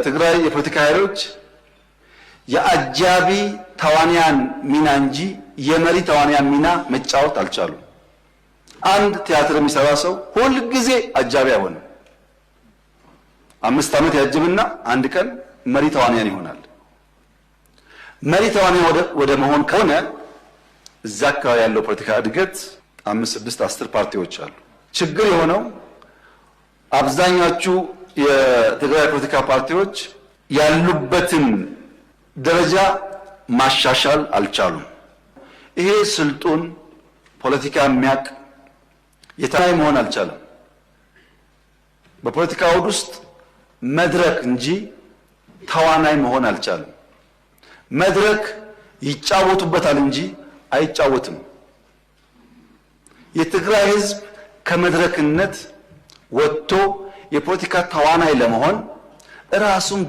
የትግራይ የፖለቲካ ኃይሎች የአጃቢ ተዋንያን ሚና እንጂ የመሪ ተዋንያን ሚና መጫወት አልቻሉም። አንድ ቲያትር የሚሰራ ሰው ሁልጊዜ አጃቢ አይሆንም። 5 ዓመት ያጅብና አንድ ቀን መሪ ተዋንያን ይሆናል። መሪ ተዋንያን ወደ መሆን ከሆነ እዛ አካባቢ ያለው ፖለቲካ እድገት 5፣ 6፣ 10 ፓርቲዎች አሉ። ችግር የሆነው አብዛኛዎቹ የትግራይ ፖለቲካ ፓርቲዎች ያሉበትን ደረጃ ማሻሻል አልቻሉም። ይሄ ስልጡን ፖለቲካ የሚያቅ የታይ መሆን አልቻለም። በፖለቲካ አውድ ውስጥ መድረክ እንጂ ተዋናይ መሆን አልቻለም። መድረክ ይጫወቱበታል እንጂ አይጫወትም። የትግራይ ሕዝብ ከመድረክነት ወጥቶ የፖለቲካ ተዋናይ ለመሆን ራሱን